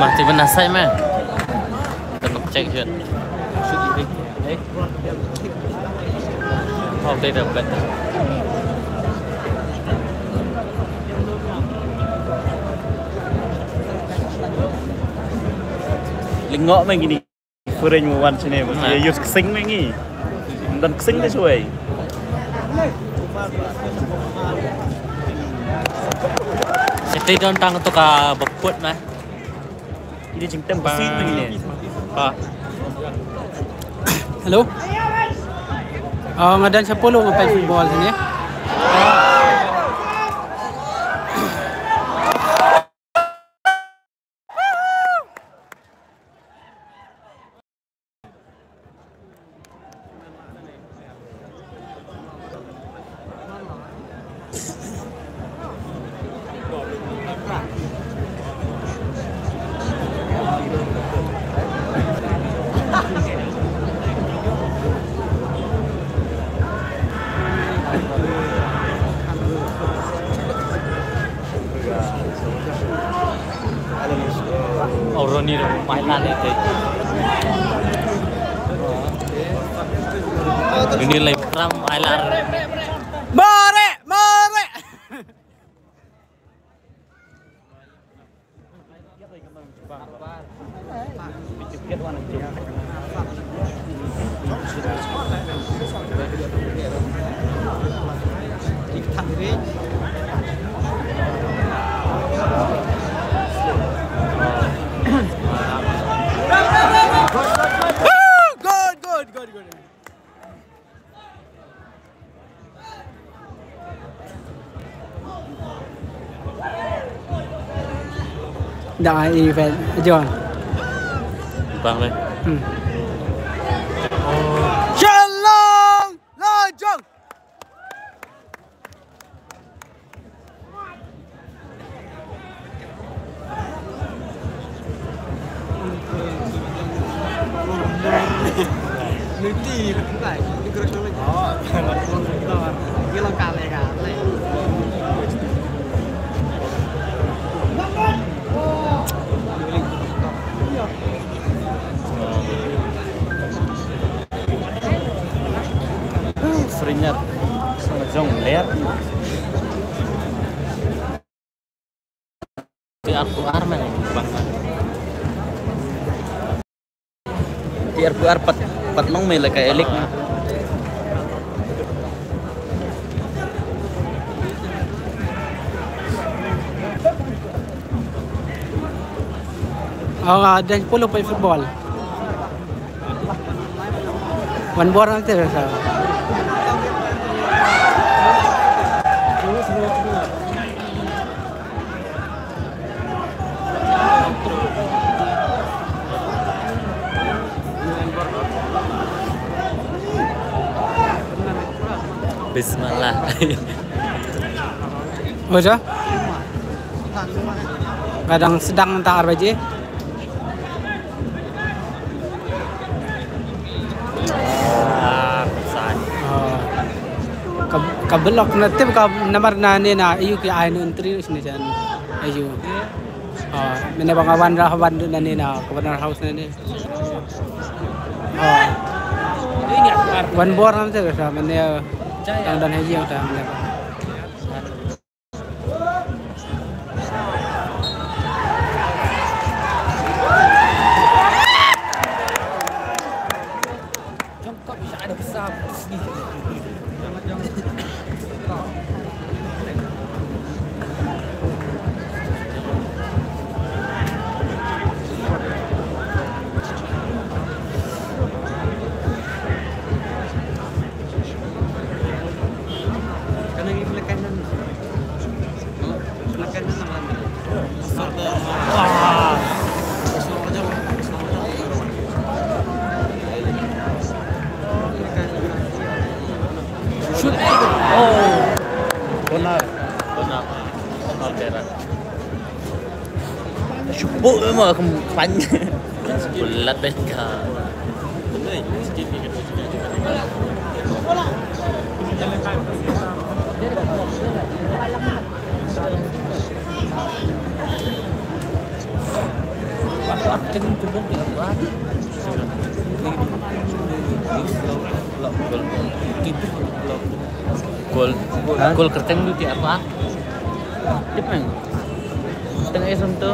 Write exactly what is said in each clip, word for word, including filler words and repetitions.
Mati bena sai ma. Tepuk cek jut. Hau te dapat. Lingok ma kini. Fureng wan sini. Nah. Ya, use ksing ma ngi. Dan ksing ni suai. Siti don tang tu ka beput ma. Ini jingtem besi lagi ni. Ah. Hello. Ah, ngadan siapa lu ngapain football sini? Orang ni rumah mana ni? Ini lai pram ai lar. Mare, mare. Good, good, good, good. Dah event John. Bang deh. Hmm. Shalom, lajong. Srinyat. Song jong ler. Ti arphew ar man. Ti arphew ar pat, pat nong me la ka elik. Oh, ada sepuluh pemain football. Wan bor nanti rasa. Bismillah. Baca? Kadang sedang tak arbaje. Ah, pesan. Oh. Ka, ka block na tip ka namar na ne na ayu ki ai no entry sini jan ayu. Oh, mene bang awan rah wan na ne na Governor House na ne. Oh. Wan bor nam te ka mene tang dan haji yang ta mene. Shoot. Oh. Corner. Corner. Corner. Shubu memang aku pan. Bulat beka. Gol. Gol. Ha? Gol kyrteng tu ti apa? Tip kan? Tengah esam tu.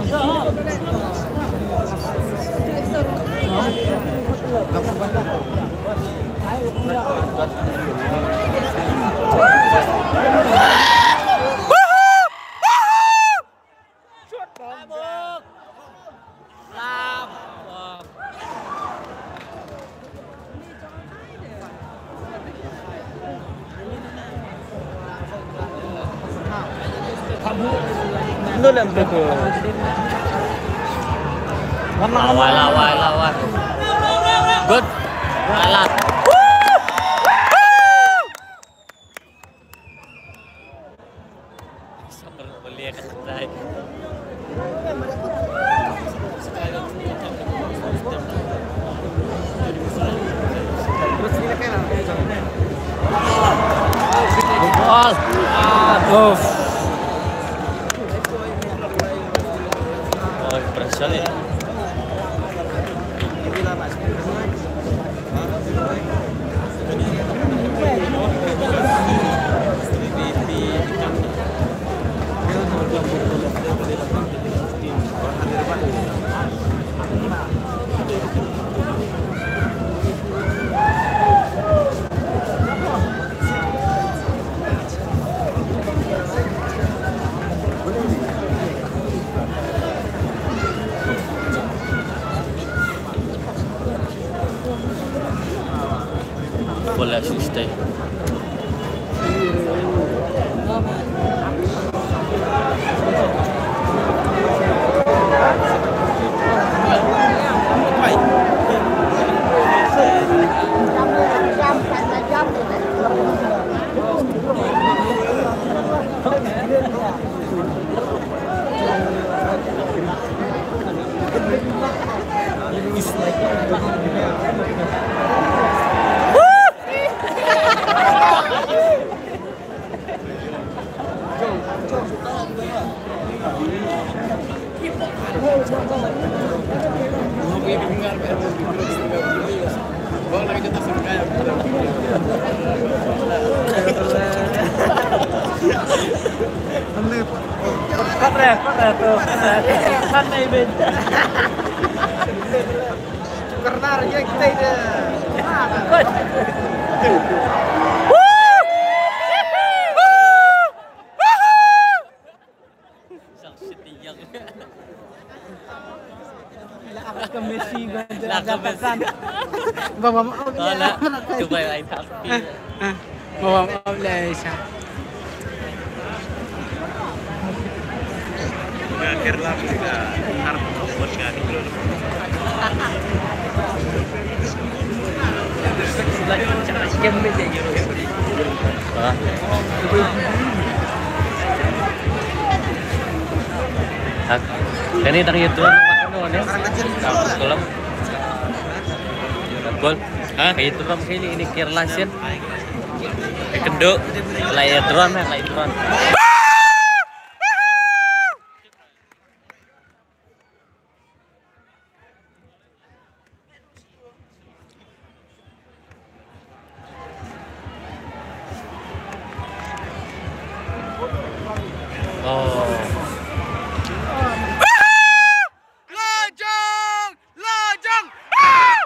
Lawan, lawan, lawan. Good. Alat. Sabar, boleh kata. Good ball. Oh. Oh, pressure ya. Bola sih stay. Kat re, kat re tu, kat re. Kat re, Ibin. Karena dia kita ide. Lah ke Messi, gua. Lah ke Messi. Bang, bang, bang. Dubai, ai tak. Ah, ah. Warm up lah, Aisyah. Ha? Hak. Kane dang ïa tuan makan ne? Ka kolam. Bol. Ha? Ka ïa tuan kali ini Kerala sien. Kendo. La ïa tuan, la ïa tuan. Oh. Lajang! Lajang! Ah!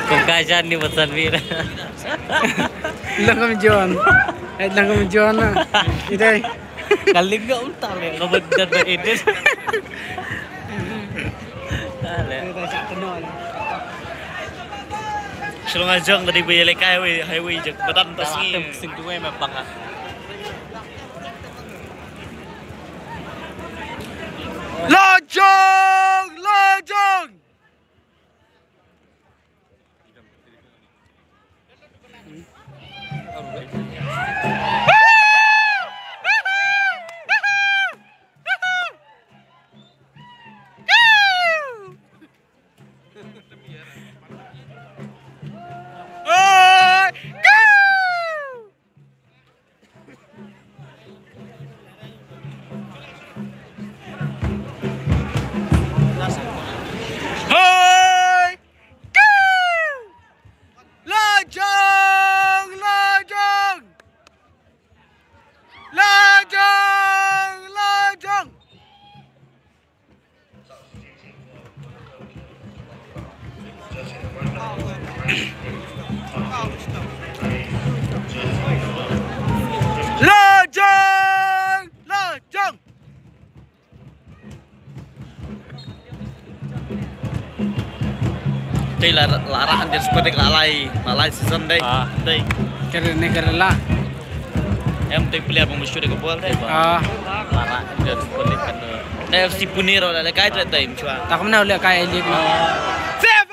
Kong Kajan ni pesan wir. Lang kam John. Eh, lang kam John na. Idai. Kaling ka utak le, ka bedan ba edit. Ale. Kita cak kenal. Shalong la jong, da dei ba ïalehkai highway, highway jong Badan Tasngi. Sing tu wei me bang ha. La jong, la jong. Oi! Go! Hoi! Go! La jong! La jong! La jong! La jong! La jong! La jong! Te la, la rah Indian Super League la lai, la lai season dei. Ah. Dei. Kere ne kere la. Em te player ba mashhur ka bol dei. Ah. La rah Indian Super League kan. Na F C Pune ruh la lehkai te dei mashhur. Ta kumno lehkai league na. Save!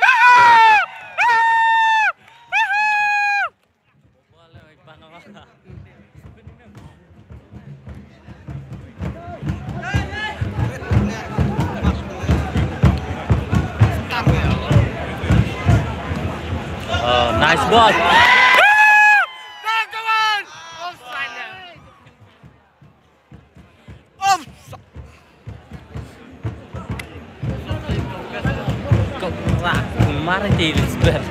Oh, nice ball. Offside. Kau lah, kemar aja Lisbeth.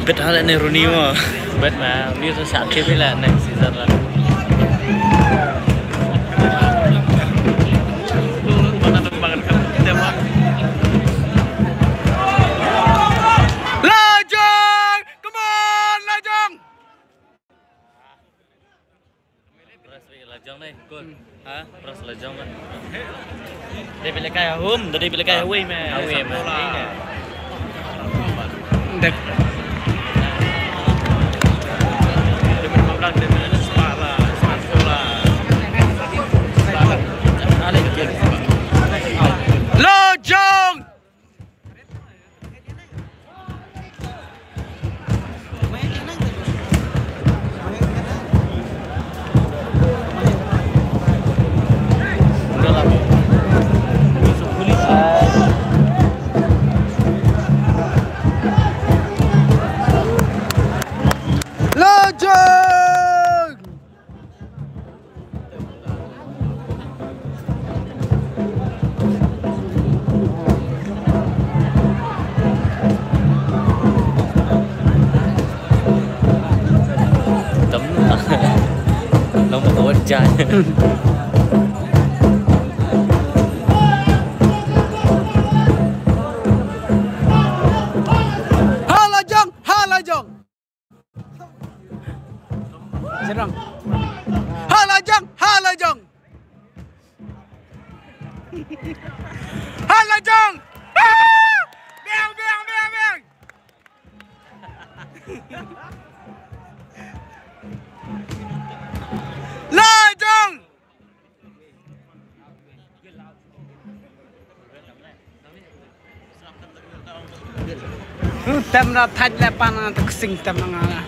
Bet hal ni Rooney mo. Bet ma, ni tu sakit bila next season lah. Lajong! Come on, Lajong! Pras lajong ni, cool. Ha? Pras lajong kan. Dei phi lehkai home, dei phi lehkai away me. Away me. Dek. Lajong! Lajong! Tấm lòng mà có anh trai. Ha Lajong, ha Lajong. Jerang. Ha Lajong, ha Lajong. Ha Lajong. Ah! Biang, biang, biang, biang. Lajong. Tem na thaj le pana te ksing tem na nga.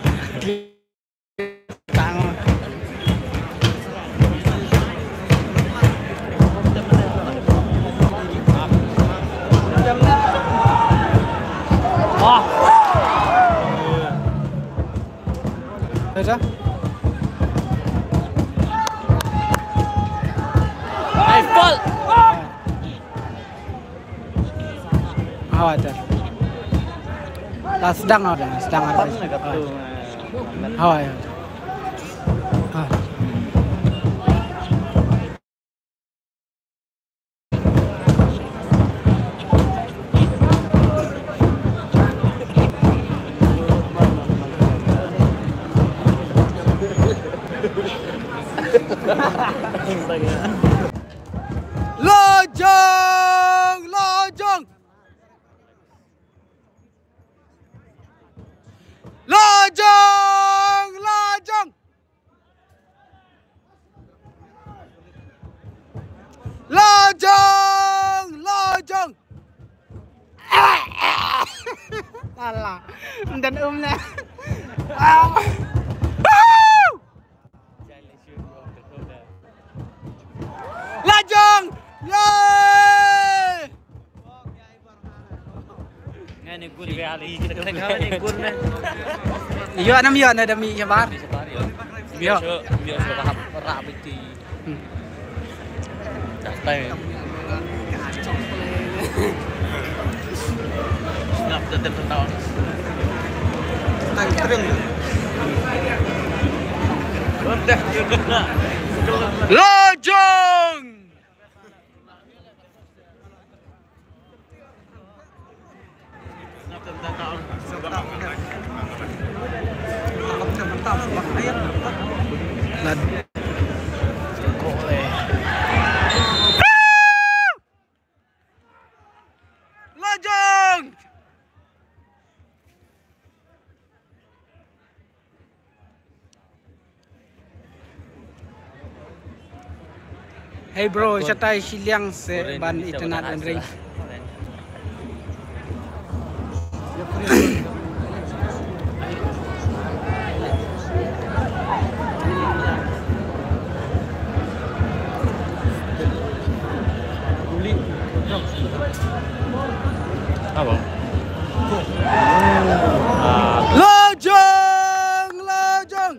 Dah. Ai, Paul. Hawa, dah. Dah sedang, dah sedang. Hawa, ya. Ah. Lajong, Lajong. Ala. Ym don um ne. La jong. Yay! Ïoh nam ïoh na da mih shabar. Ïoh. Ïoh. La jong. La jong. Hey bro, shatai shiliang seh ban itynnad ban ring. La jong, la jong.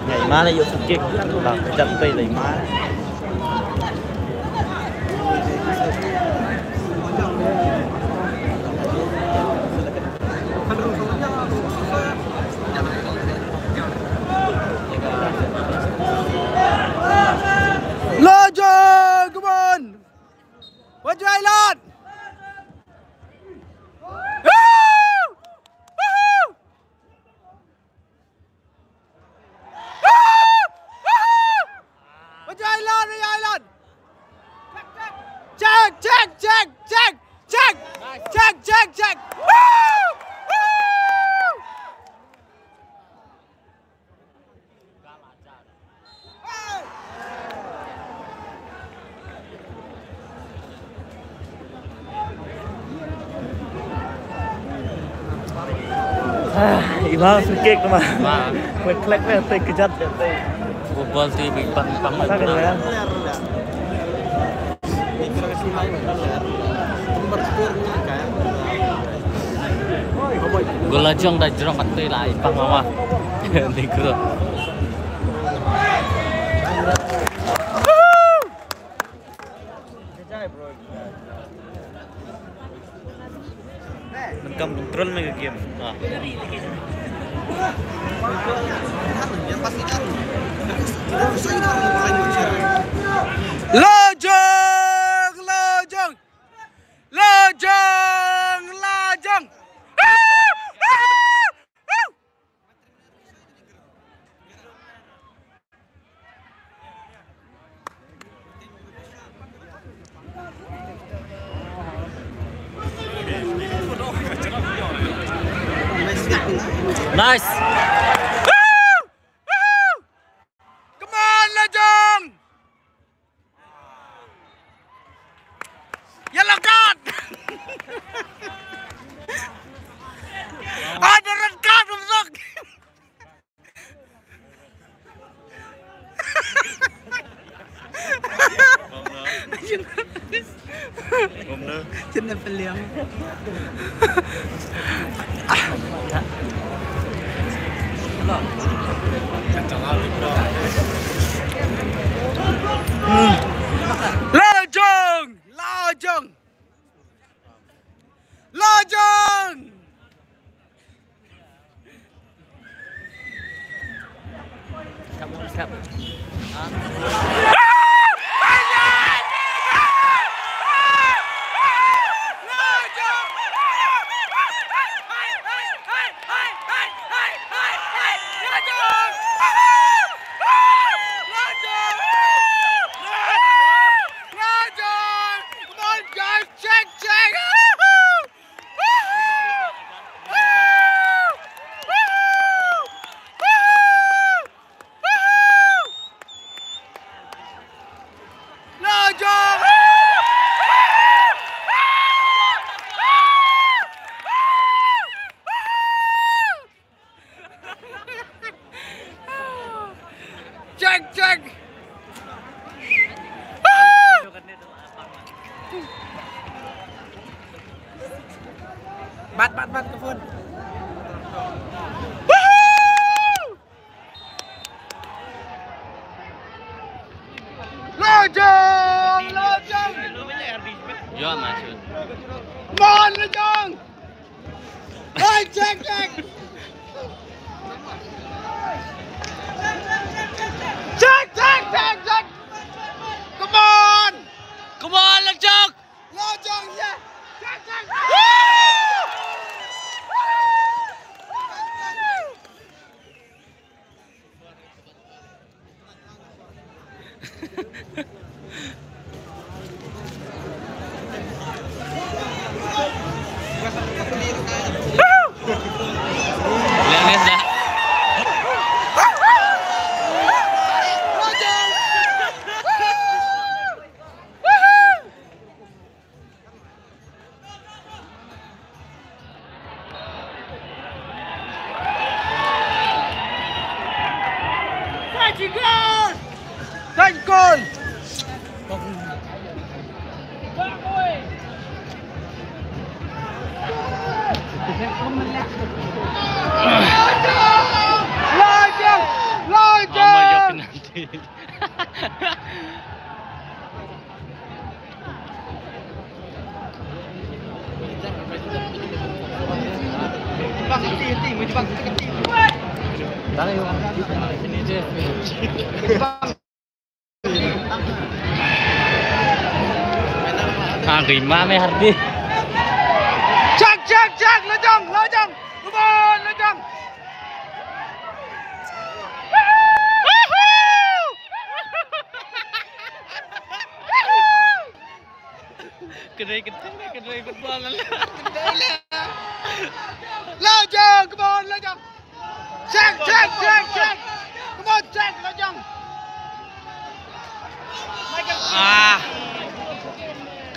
Ïa i ma la ïoh free kick. Ba ka jam pei la i ma. La jong, come on. Wat ju ai lad. Woo! Woo! Woo! Woo! Wat ju ai lad, wat ju ai lad. Check, check, check, check, check. Check, check, check. Woo! Woo! Ah, i ma free kick ma. Ma. Klek klek ne, te kejat te. Football tu big bang bang. Mana kan ya? Gol la jong da jrong kat te la i pang mama. Ni gol. Donkam control me ka game. Ha. La jong, la jong. La jong, la jong. Nice. Come on, la jong. Yellow card. Ada red card, Bang Sok. Jin na peliang. La jong, la jong. La jong. Check, check. Bat, bat, bat ka phone. Lajong, lajong. Yo, masuk. Mon lajong. Hey, check, check. Check, check, check, check. Come on. Come on, lajong. Lajong, yeah. Check, check, check. Ah, gay ma me Hardi. Check, check, check, lajong, lajong. Come on, lajong. Kedai, kedai, kedai football lah. Lajong, come on, lajong. Check, check, check, check. Come on, check, lajong. Ah.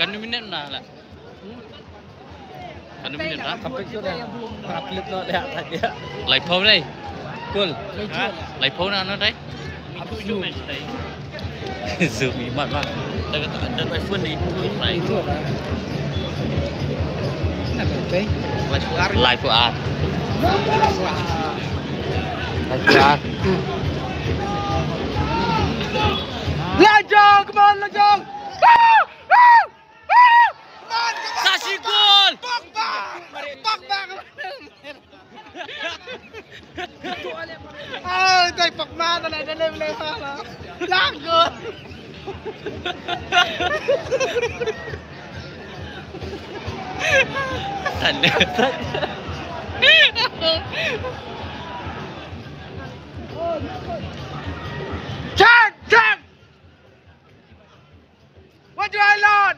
Kan minit na lah. Kan minit na. Kapit tu dah. Kapit tu dah, dah. Lai pau dai. Cool. Lai pau na, na dai. Zoom imat mat. Dah kata, dah iPhone ni. Live four R. Live four R. Lajong, come on, lajong. Woo! Woo! Woo! Come on, come on. Sa shi gol. Pogba. Pogba. Ah, tay pakma na, na, na, na, na, na. Lang gol. Tanda. Check, check. What do I learn?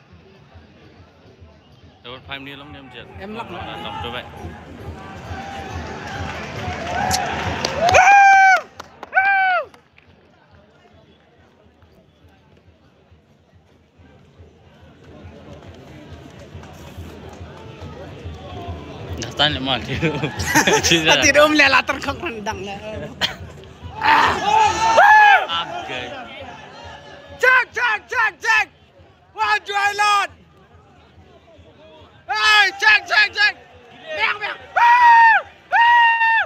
Dapat five ni long ni em jet. Em long. Long, long, long, long, long. Dah tan le mal. Ati dum le latar khang rendang le. Abgai. Check, check, check, check. Wah, juai lot. Hey, check, check, check. Bang, bang. Woo! Woo!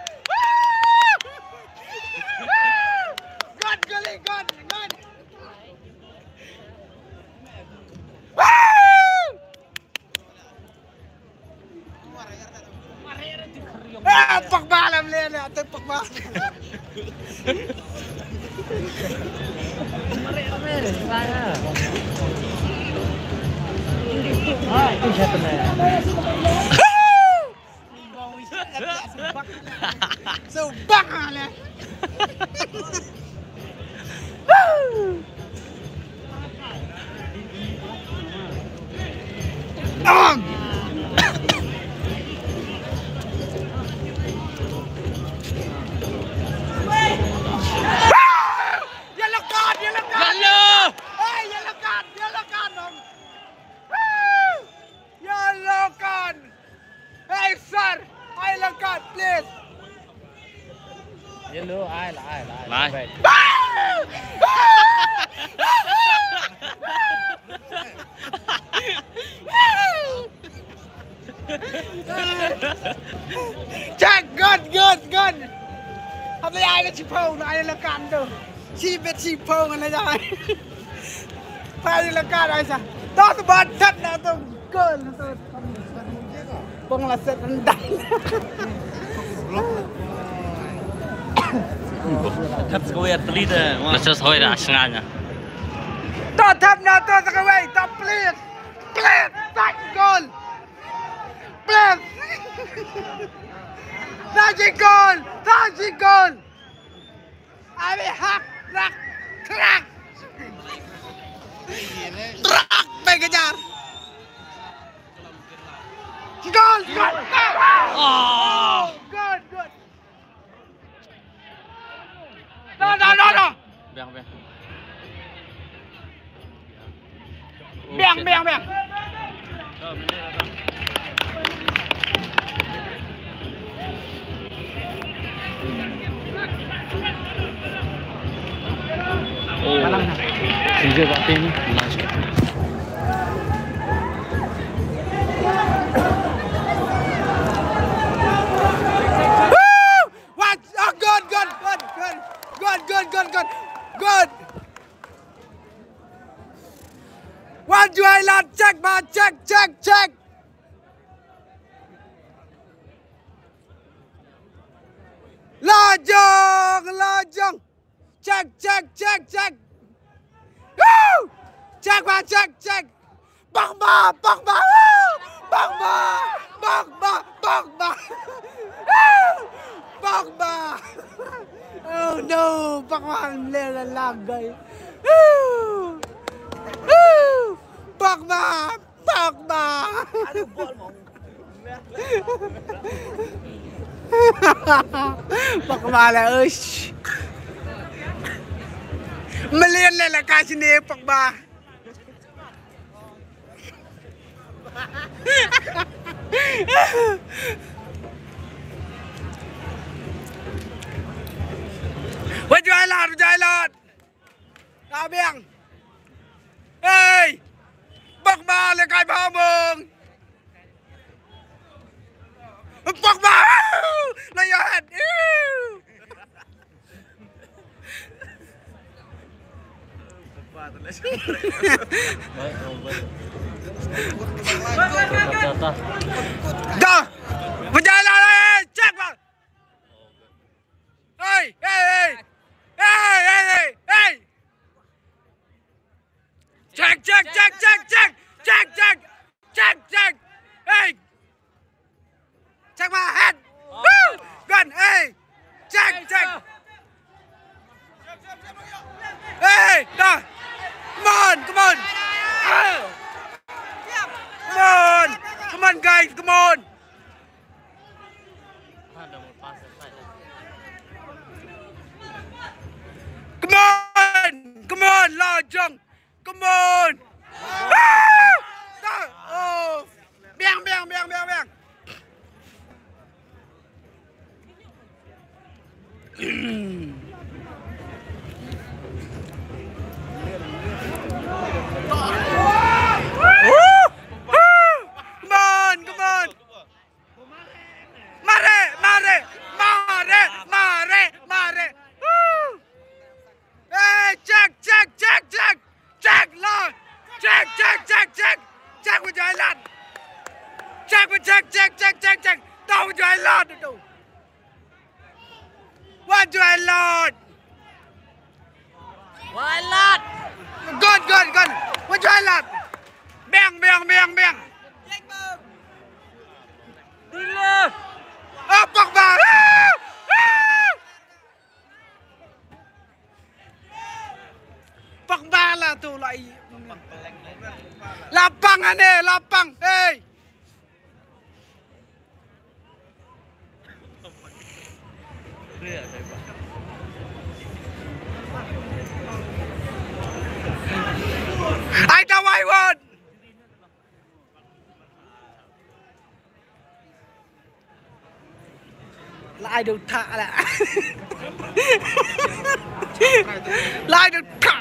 Woo! God, gully, God, God. Woo! Ah, Pogba lam le, le, ate Pogba. So bak ale. Yellow card, yellow card. Yellow. Hey, yellow card, yellow card, nong. Yellow card. Hey, sir. Yellow card, please. Yellow, ai la, ai la, ai la. Lai. Bye. Check, good, good, good. Hap le ai la chipau, na ai la kan tu. Chi bet chipau ngan la jai. Pai la kan ai sa. Dos bat chat na tu. Good na tu. Pong la set rendai. Thap sa kawei ar tali da. Na sa hoi da asnganya. To thap na to sa kawei, to please. Please, touch goal. Please. Touch goal. Touch goal. Abi hak, rak, krak. Rak, begajar. Gol, gol. Oh. Gol, gol. No, no, no, no. Biang, biang. Biang, biang, biang. Oh. Sijil kat team. Nice. Woo! What? Oh, good, good, good, good. Good, good, good, good. Good. Wan Jwai Lad, check ba, check, check, check. Lajong, lajong. Check, check, check, check. Woo! Check ba, check, check. Pogba, Pogba, woo! Pogba, Pogba, Pogba. Woo! Pogba. Oh no, Pogba leh la lagai. Woo! Woo! Pogba, Pogba. Pogba la, uish. Million leh la ka shini Pogba. Wajai lar, wajai lar. Ka biang. Hey! Pogba leh kai bha bong. Pogba! Leh ïa head. Da! Wajai lar, hey! Check ba! Hey, hey, hey. Hey, hey, hey, hey. Check, check, check, check, check. Check, check. Check, check. Hey. Check my head. Woo! Gun, hey. Check, check. Hey, da. Come on, come on. Ah. Come on. Come on, guys, come on. Come on, come on, Lajong. Come on. Ah! Oh. Biang, biang, biang, biang, biang. Come on, come on. Mare, mare, mare, mare, mare. Woo! Hey, check, check, check, check. Check, Lord. Check, check, check, check. Check with your Lord. Check with, check, check, check, check, check. Down with your Lord. What do I Lord? Wailat. Gon, gon, gon. Wajailat. Beng, beng, beng, beng. Dile. Oh, Pogba. Ah! Ah! Pogba la tu la i. Lapang ane, lapang. Hey. Ai da wai won. Lai du tha la. Lai du tha.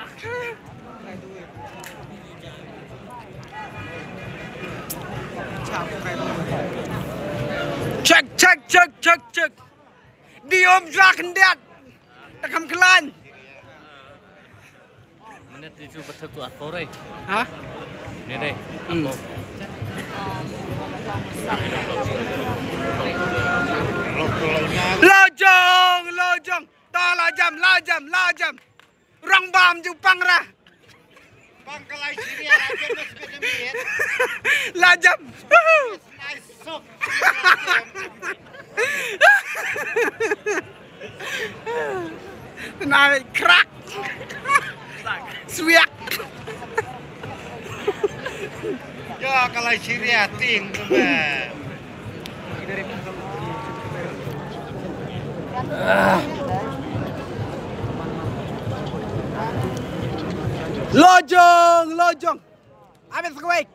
Check, check, check, check, check. Di um jua khyndiat. Ta kham klan. Minit tujuh betul tu atur eh. Ha? Ni deh. Hmm. Lojong, lojong. Ta lajam, lajam, lajam. Rang bam ju pang ra. Pang kalai sini ya, lajam mas kejam. Lajam. Nice. Nai krak. Swiak. Ya, kalai siri ating tu be. Lojong, lojong. Abis kawek.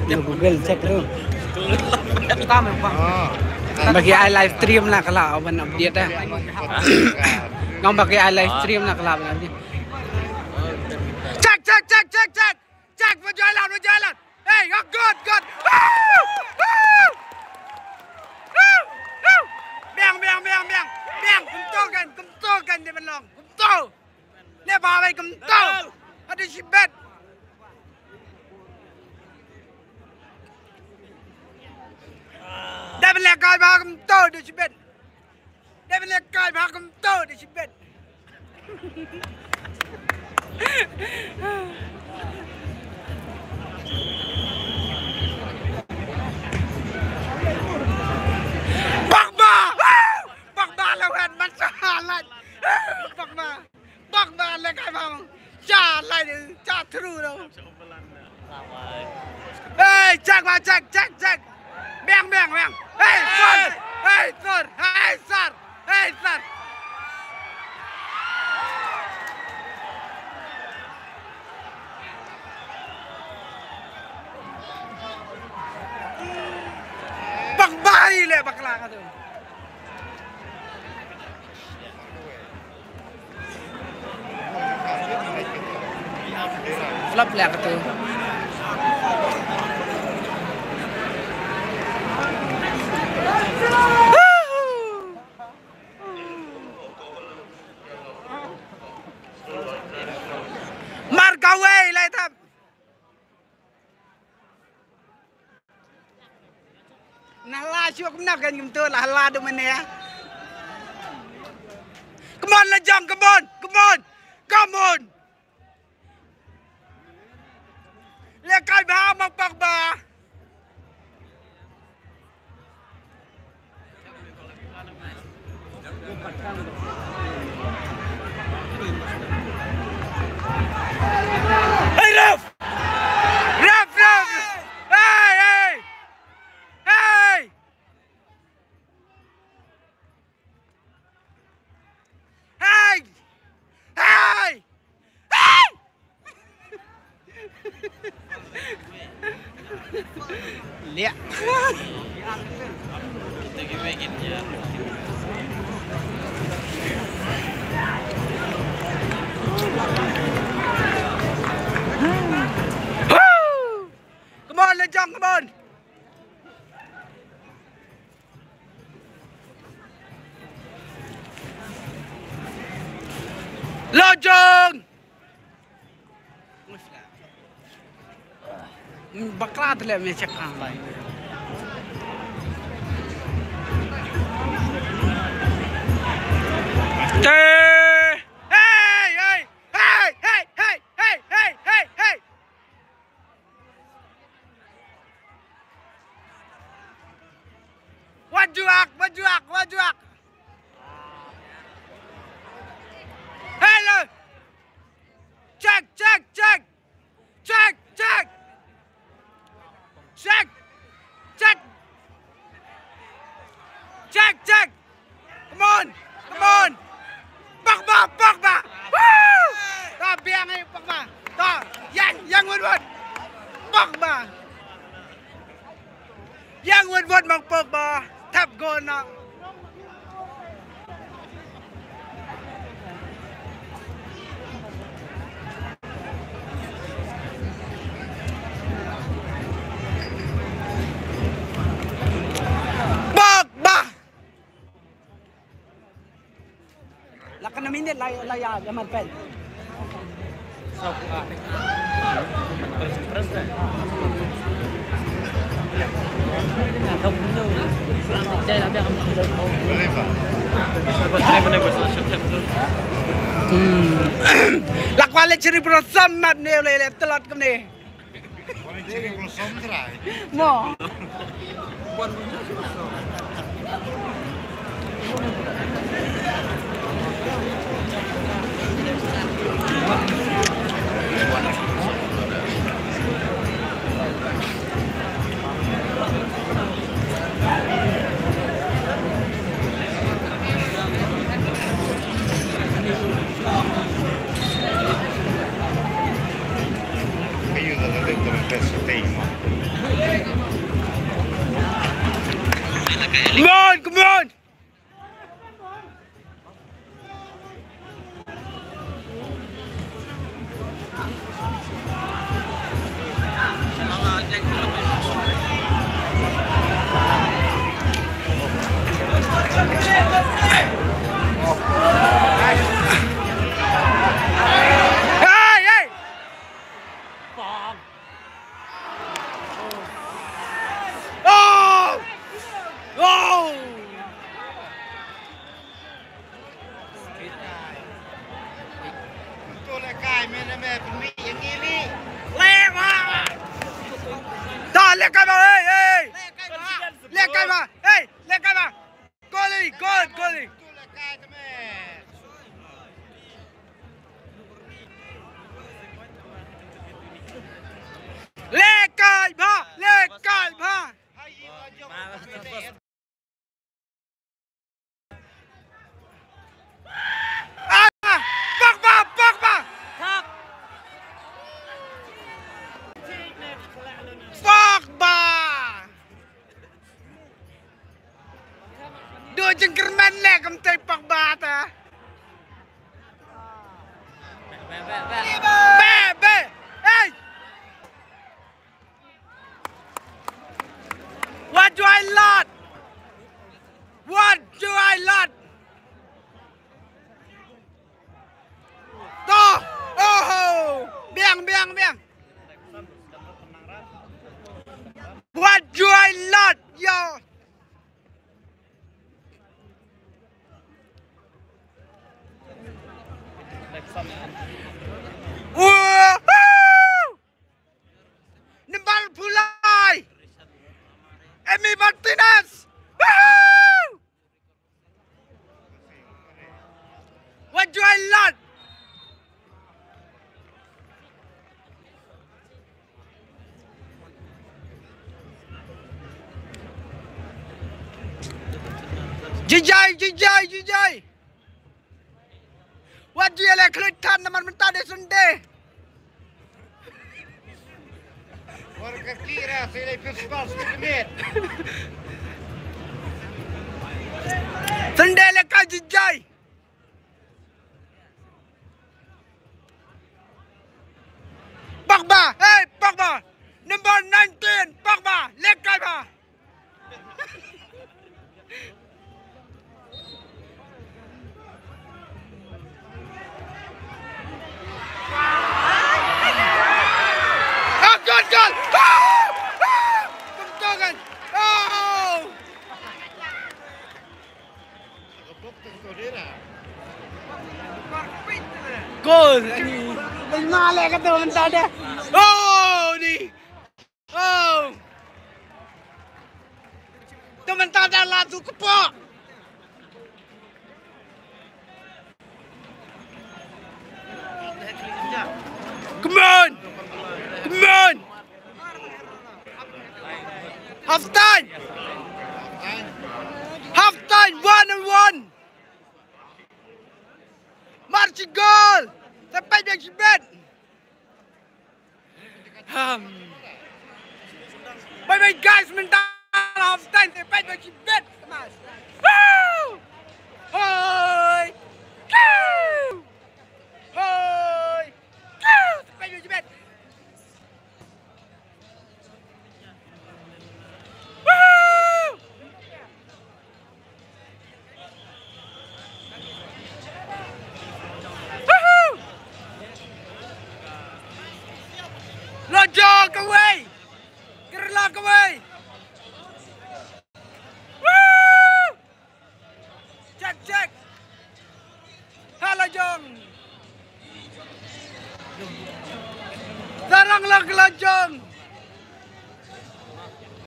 Google check tu. Bagi ai live stream lah kalau awan update dah. Ngam bagi ai live stream lah kalau awan update. Check, check, check, check, check. Check, berjalan, berjalan. Hey, oh, good, good. Woo! Woo! Woo! Woo! Biang, biang, biang, biang. Biang, kumto kan, kumto kan dia belong. Kumto. Leh bha wei kumto. Adu shibet. Dei ban leh kai bha kumto, adu shibet. Dei ban leh kai bha kumto, adu shibet. Pogba! Pogba la wan man sa halai. Pogba. Bak ba leh kai bang. Cha lai de, cha thru do. Hey, check ba, check, check, check. Bang, bang, bang. Hey, sir. Hey, sir. Hey, sir. Hey, sir. Bak ba i leh bakla ka tu. Flop leh ka tu. Mar kawei lai thap. Na la shuwa kumno kan kumto la la du mane. Come on, la jong, come on, come on, come on. Le kai ba ma pak ba. Hey, ref! Ref, ref! Hey, hey! Hey! Hey! Hey! Hey! Liak. Come on, Lejong, come on. Lojong. Bakla tele me check kan. Te. Hey, hey, hey, hey, hey, hey, hey, hey, hey. Wajuak, wajuak, wajuak. Hello. Check, check, check. Check, check. Check. Check. Check, check. Come on. Come on. Pogba, Pogba. Woo! Ta biang ai Pogba. Ta yang, yang wut wut. Pogba. Yang wut wut mang Pogba. Tap gol na. Pogba. La kana minit la la ya ya man pen. Hmm. La kwale chiri bro sam mat ne le le telat kene. Mo. Come on, come on. Hey, hey. Oh! Oh! Leh kai ba, hey, hey. Leh kai ba, hey, leh kai ba. Goalie, goal, goalie. Leh kai ba, leh kai ba. Ah, Pogba, Pogba. Pogba. Du jingkyrmen leh kumta Pogba ta. Be, be. Hey! What do I lot? What do I lot? To! Oh! Biang, biang, biang! What do I lot? Yo! Woohoo! Nembal pulai. Emi Martinez. Woohoo! Wajuai Lad. Jijai, jijai, jijai. Wat ju ïaleh khluit than namar mynta dei Sunday. War ka kira sila principal sila kemit. Sunday leh ka jijai. Pogba, hey Pogba. Number nineteen, Pogba, leh kai ba. Oh, good goal! Oh! Oh! Kumto kan. Oh! Ka bok teng to dira. Gol. Lima leh ka tu, mentang dah. Oh, ni. Oh. Tu mentang dah lah tu kepok. Come on. Come on. Half time. Half time. One and one. Marching goal. Sampai dia jibet. Bye bye guys, mentang half time, sampai dia jibet. Woo! Hoi! Koo! Hoi! Koo! Sampai dia jibet. Woo! Woo! Lajong kawei. Kerala kawei. Woo! Check, check. Ha lajong. Sarang la ka lajong.